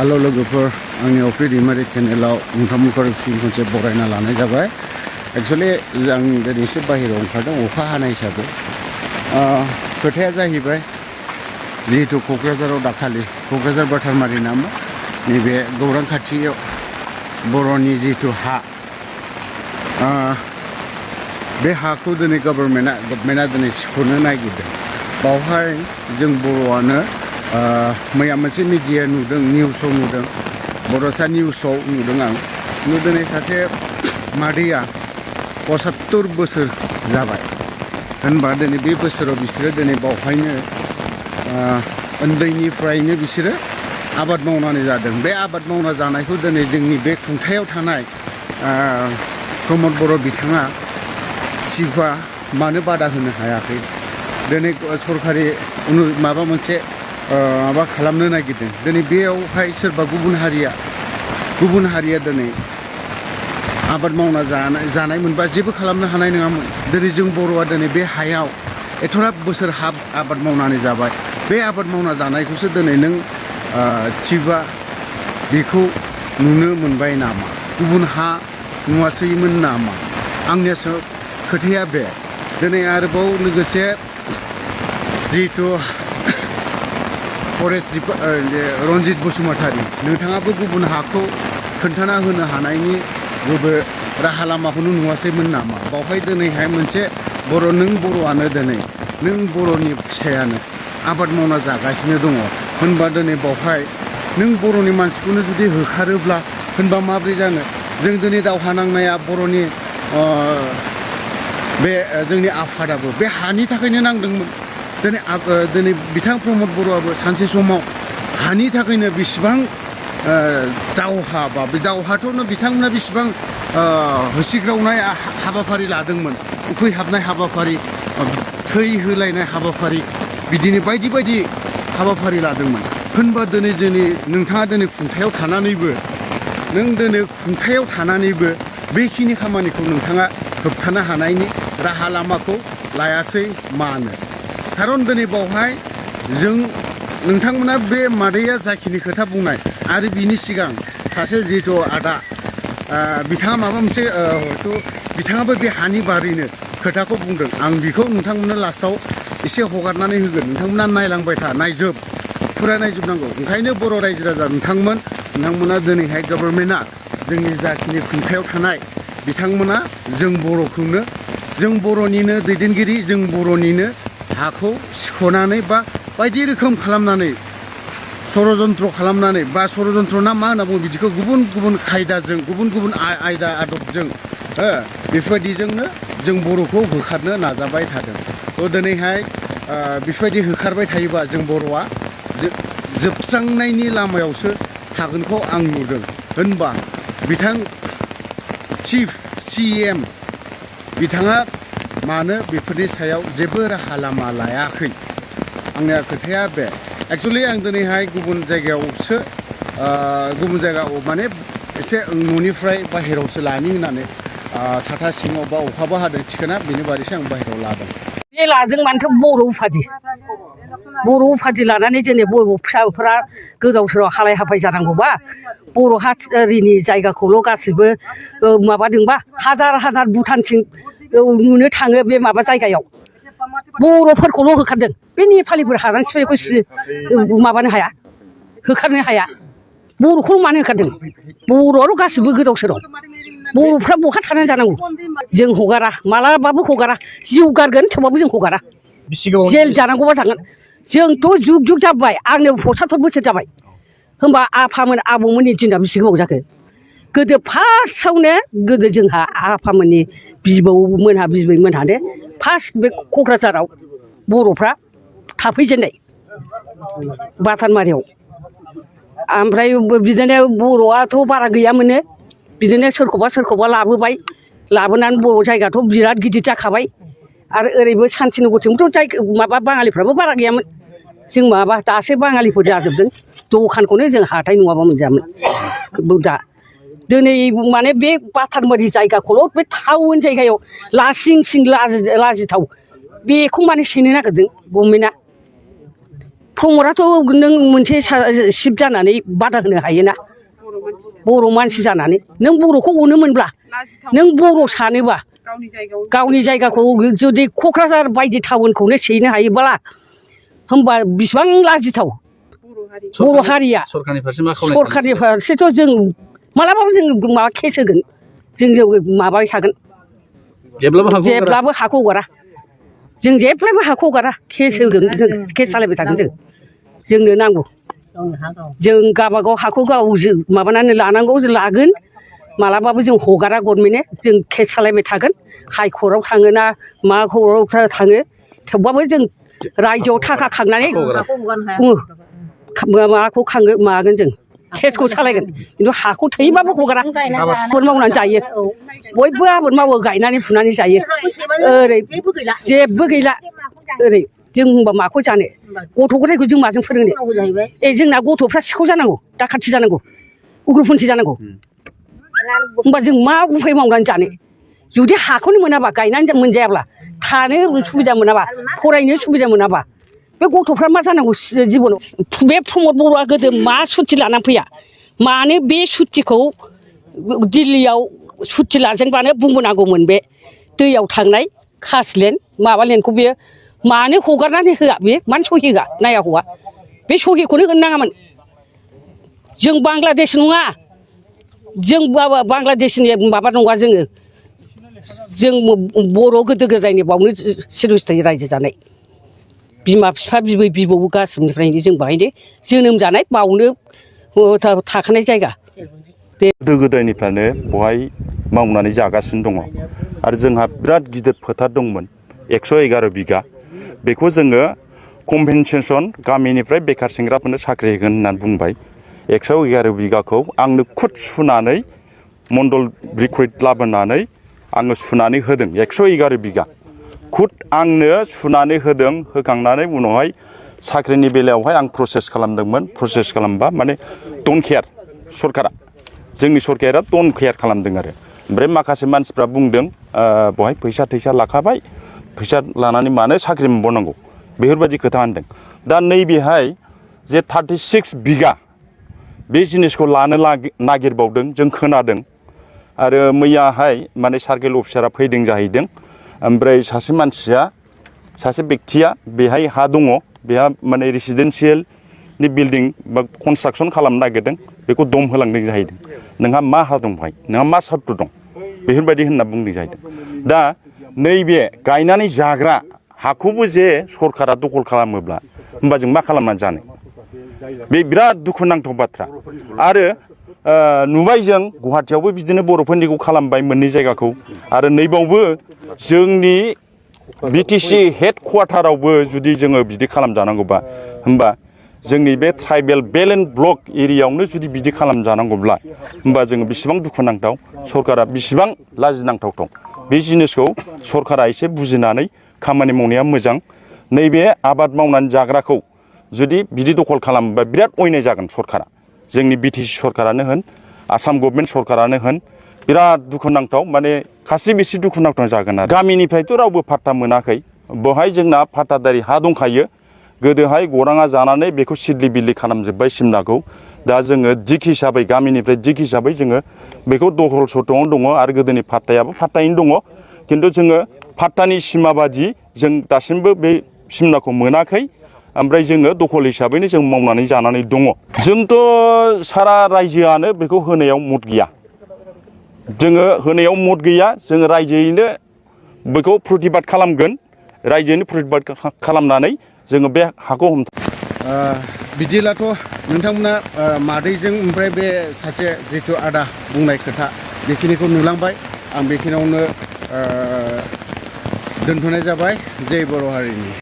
Hello लोगोफोर आंनि अफ्रि दैमारि चेनेलाव नोंथांमोनखौ फिन खनसे बरायना लानाय जाबाय। एक्चुअली आं दिनैसो बाहेरायाव ओंखारदों अखा हानाय हिसाबै। खोथाया जाहैबाय जिहेतु क'क्राझाराव दाखालि क'क्राझार बाटारमारि नामा नैबे गौरां खाथियाव बर'नि जिहेतु हा बे हाखौ दिनै गभर्नमेन्टआ दिनै सिख'नो नागिरदों। बावहाय जों बर'आनो मैया मोनसे मिडिया नुदों, निउसाव नुदों, बड'सा निउसाव नुदों आं। दिनै सासे मादैया 75 बोसोर जाबाय होनबा दिनै बे बोसोराव बिसोरो दिनै बावहायनो उन्दैनिफ्रायनो बिसोरो आबाद मावनानै जादों। बे आबाद मावना जानायखौ दिनै जोंनि बे खुंथायाव थानाय प्रमद बर' बिथाङा चिफआ मानो बादा होनो हायाखै? दिनै सरकारि माबा मोनसे माबा खालामनो नागिरदों। दिनै बेयावहाय सोरबा गुबुन हारिया दिनै आबाद मावना जानाय मोनबा जेबो खालामनो हानाय नङामोन। दिनै जों बर'आ दिनै बे हायाव एथ'राब बोसोर आबाद मावनानै जाबाय। बे आबाद मावना जानायखौसो दिनै नों चिफआ बेखौ नुनो मोनबाय नामा? गुबुन हा नुवासैमोन नामा? आंनियासो खोथाया बे। दिनै आरोबाव लोगोसे जिहेतु फरेस्ट रन्जित बसुमतारी, नोंथाङाबो गुबुन हाखौ खोन्थाना होनो हानायनि जेबो राहा लामाखौनो नुवासैमोन नामा? बावहाय दिनैहाय मोनसे नों बर'आनो दिनै नों बर'नि फिसायानो आबाद मावना जागासिनो दङ होनबा दिनै बावहाय नों बर'नि मानसिखौनो जुदि होखारोब्ला होनबा माब्रै जानो? जों दिनै दावहा नांनाया बर'नि बे जोंनि आफादाबो बे हानि थाखायनो नांदोंमोन। दिनै बिथां प्रमद बर'आबो सानसे समाव हानि थाखायनो बेसेबां दावहा बा बे दावहाथ' बिथांमोना बेसेबां होसिख्रावनाय हाबाफारि लादोंमोन, उखैहाबनाय हाबाफारि, थै होलायनाय हाबाफारि, बिदिनो बायदि बायदि हाबाफारि लादोंमोन। होनबा दिनै नोंथाङा दिनै खुंथायाव थानानैबो बेखिनि खामानिखौ नोंथाङा होबथानो हानायनि राहा लामाखौ लायासै मानो? खारन दिनै बावहाय नोंथांमोना बे मादैया जाखिनि खोथा बुंनाय आरो बिनि सिगां सासे जिहेतु आदा बिथाङा माबा मोनसे बिथाङाबो बे हानि बारैनो खोथाखौ बुंदों। आं बेखौ नोंथांमोननो लास्टाव एसे हगारनानै होगोन। नोंथांमोना नायलांबाय था, फुरा नायजोबनांगौ। ओंखायनो बर' रायजो राजा नोंथांमोना दिनैहाय गभर्नमेन्टआ जोंनि जाखिनि खुंथायाव थानाय बिथांमोना जों बर'निनो दैदेनगिरि, जों बर'निनो हाखौ सिख'नानै बा बायदि रोखोम खालामनानै षड़यन्त्र खालामनानै बा षड़यन्त्र ना मा होनना बुङो बिदिखौ गुबुन गुबुन खायदाजों गुबुन आयदा आदबजों बेफोरबायदिजोंनो जों बर'खौ होखारनो नाजाबाय थादों। दिनैहाय बेफोरबायदि होखारबाय थायोबा जों बर'आ जोबस्रांनायनि लामायावसो थागोनखौ आं नुदों। होनबा बिथां चिफ CM बिथाङा मानो बेफोरनि सायाव जेबो राहा लामा लायाखै? आंनिया खोथाया बे। एक्सुवेलि आं दिनैहाय गुबुन जायगायाव माने एसे न'निफ्राय बाहेरायावसो लानि होननानै साथा सिङाव बा अखाबो हादों थिखोना बेनि बारैसो आं बाहेरायाव लादों। बे लादों मानोथ' बर' उफाधि लानानै जोंनि बर' फिसाफोरा गोदाव सोराव हालाय हाफाय जानांगौबा बर' हारिनि जायगाखौल' गासिबो माबादोंबा हाजार भुटानथिं नुनो थाङो बे माबा जायगायाव बर'फोरखौल' होखारदों। बे नेपालिफोर हादान सिफायनायखौ माबानो हाया, होखारनो हाया। बर'खौल' मानो होखारदों? बर'आल' गासिबो गोदाव सोराव। बर'फ्रा बहा थानानै जानांगौ? जों हगारा, मालाबाबो हगारा। जिउ गारगोन थेवबाबो जों हगारा। जेल जानांगौबा जागोन। जोंथ' जुग जाबाय। आंनो 75 बोसोर जाबाय। होनबा आबौमोननि दिना बेसे गोबाव जाखो? गोदो फार्स्टआवनो जोंहा आफामोननि बिबैमोनहानो फार्स्ट बे क'क्राझाराव बर'फ्रा थाफैजेननाय बाटारमारियाव। ओमफ्राय बिदिनो बर'आथ' बारा गैयामोननो। बिदिनो सोरखौबा लाबोनानै बर' जायगाथ' बिराद गिदिर जाखाबाय। आरो ओरैबो सान्तिनगरथिंबोथ' माबा बाङालिफ्राबो बारा गैयामोन। जों दासो बाङालिफोर जाजोबदों। दखानखौनो जों हाथाय नङाबा मोनजायामोन। दा दिनै माने बे बाटारमारि जायगाखौल' बे टाउन जायगायाव लाजिथाव बेखौ माने सेनो नागिरदों गभर्नमेन्टआ। प्रमदआथ' नों मोनसे सिब जानानै बादा होनो हायोना बर' मानसि जानानै नों बर'खौ अनो मोनब्ला नों बर' सानोबा गावनि जायगाखौ जुदि क'क्राझार बायदि टाउनखौनो सेहैनो हायोब्ला होमबा बिसिबां लाजिथाव बर' हारिया सरकारनि फारसे मा खावलायनो सरकारनि फारसेथ' जों मालाबाबो जों माबा केस होगोन जों माबाबाय थागोन जेब्लाबो हाखौ हगारा जों जेब्लाबो हाखौ हगारा केस होगोन जों केस सालायबाय थागोन जोंनो नांगौ जों गावबागाव हाखौ गाव माबानानै लानांगौ जों लागोन मालाबाबो जों हगारा गभर्नमेन्टनो जों केस सालायबाय थागोन हाइकर्टआव थाङो ना मा कर्टआव थाङो थेवबाबो जों रायजोआव थाखा खांनानै माबाखौ मागोन जों केसखौ सालायगोन खिन्थु हाखौ थैबाबो हगारा आबाद मावनानै जायो बयबो आबाद मावो गायनानै फुनानै जायो ओरै जेबो गैला ओरै जों होनबा माखौ जानो गथ' गथायखौ जों माजों फोरोंनो जोंना गथ'फ्रा सिखाव जानांगौ दाखाथि जानांगौ उग्रपन्थि जानांगौ होमबा जों मा उफाय मावनानै जानो जुदि हाखौनो मोनाबा गायनानै मोनजायाब्ला थानो सुबिदा मोनाबा फरायनो सुबिदा मोनाबा बे गथ'फ्रा मा जानांगौ जिबनाव बे प्रमद बर'आ गोदो मा सुथि लानानै फैया मानो बे सुथिखौ दिल्लीयाव सुथि लाजेनबानो बुंबोनांगौमोन बे दैयाव थांनाय खासलेण्ड माबा लेण्डखौ बेयो मानो हगारनानै होआ बे मानो सहि होआ नाया हौवा बे सहिखौनो होनो नाङामोन जों बांलादेश नङा जों बांलादेशनि माबा नङा जों बर' गोदो गोदायनि बावनो सिरस्थियै रायजो जानाय बिमा बिफा बिबै बिबौ गासिनिफ्रायनो जों बाहायनो जोनोम जानाय बावनो थाखानाय जायगा गोदो गोदायनिफ्रायनो बहाय मावनानै जागासिनो दङ आरो जोंहा बिराद गिदिर फोथार दंमोन 111 बिगा बेखौ जोङो कम्पेनसेसन गामिनिफ्राय बेखार सेंग्राफोरनो साख्रि होगोन होननानै बुंबाय 111 बिगाखौ आंनो खुद सुनानै मण्डल रिक्रुइट लाबोनानै आङो सुनानै होदों 111 बिगा खुद आंनो सुनानै होदों होखांनानै उनावहाय साख्रिनि बेलायावहाय आं प्रसेस खालामदोंमोन प्रसेस खालामबा माने डन्ट केयार सरकारा जोंनि सरकारा डन्ट केयार खालामदों आरो ओमफ्राय माखासे मानसिफ्रा बुंदों बहाय फैसा थैसा लाखाबाय फैसा लानानै मानो साख्रि मोनबावनांगौ बेफोरबायदि खोथा होनदों दा नैबेहाय जे 36 बिगा बे जिनिसखौ लानो नागिरबावदों जों खोनादों आरो मैयाहाय माने सार्केल अफिसारा फैदों जाहैदों ओमफ्राय सासे मानसिया सासे बेक्तिया बेहाय हा दङ बेहा माने रेसिडेन्सियेलनि बिल्डिं बा कनस्ट्राक्सन खालामनो नागिरदों बेखौ दम होलांदों जाहैदों नोंहा मा हा दं भाई नोंहा मा सार्थ दं बेफोरबायदि होनना बुंदों जाहैदों दा नैबे गायनानै जाग्रा हाखौबो जे सरकारा दखल खालामोब्ला होमबा जों मा खालामनानै जानो बे बिराद दुखुनांथाव बाथ्रा आरो नुबाय जों गुवाहाटियावबो बिदिनो बर'फोरनिखौ खालामबाय मोननै जायगाखौ आरो नैबावबो जोंनि बिटिसि हेड क्वार्टारावबो जुदि जोङो बिदि खालामजानांगौबा होमबा जोंनि बे ट्राइबेल बेल्ट एन्ड ब्लक एरियायावनो जुदि बिदि खालामजानांगौब्ला होमबा जोङो बेसेबां दुखुनांथाव सरकारा बेसेबां लाजिनांथाव बे जिनिसखौ सरकारा एसे बुजिनानै खामानि मावनाया मोजां नैबे आबाद मावनानै जाग्राखौ जुदि बिदि दखल खालामोबा बिराद अयनाय जागोन सरकारा जोंनि बिटिसि सरकारानो होन आसाम गभर्नमेन्ट सरकारानो होन बिराद दुखुनांथाव माने खासि बेसे दुखुनांथाव जागोन आरो गामिनिफ्रायथ' रावबो पाट्टा मोनाखै बहाय जोंना पाट्टादारि हा दंखायो गोदोहाय गौराङा जानानै बेखौ सिदलि बिदलि खालामजोब्बाय सिमनाखौ दा जोङो दिग हिसाबै गामिनिफ्राय दिग हिसाबै जोङो बेखौ दखल सथ'आवनो दङ आरो गोदोनि पाट्टायाबो पाट्टायैनो दङ खिन्थु जोङो पाट्टानि सिमा बादि जों दासिमबो बे सिमनाखौ मोनाखै ओमफ्राय जोङो दखल हिसाबैनो जों मावनानै जानानै दङ जोंथ' सारा रायजोआनो बेखौ होनायाव मत गैया जोङो होनायाव मत गैया जोङो रायजोयैनो बेखौ प्रतिबाद खालामगोन रायजोयैनो प्रतिबाद खालामनानै जोङो बे हाखौ बिदिब्लाथ' नोंथांमोना मादैजों ओमफ्राय बे सासे जिथु आदा बुंनाय खोथा बेखिनिखौ नुलांबाय आं बेखिनियावनो दोनथ'नाय जाबाय जय बर' हारिनि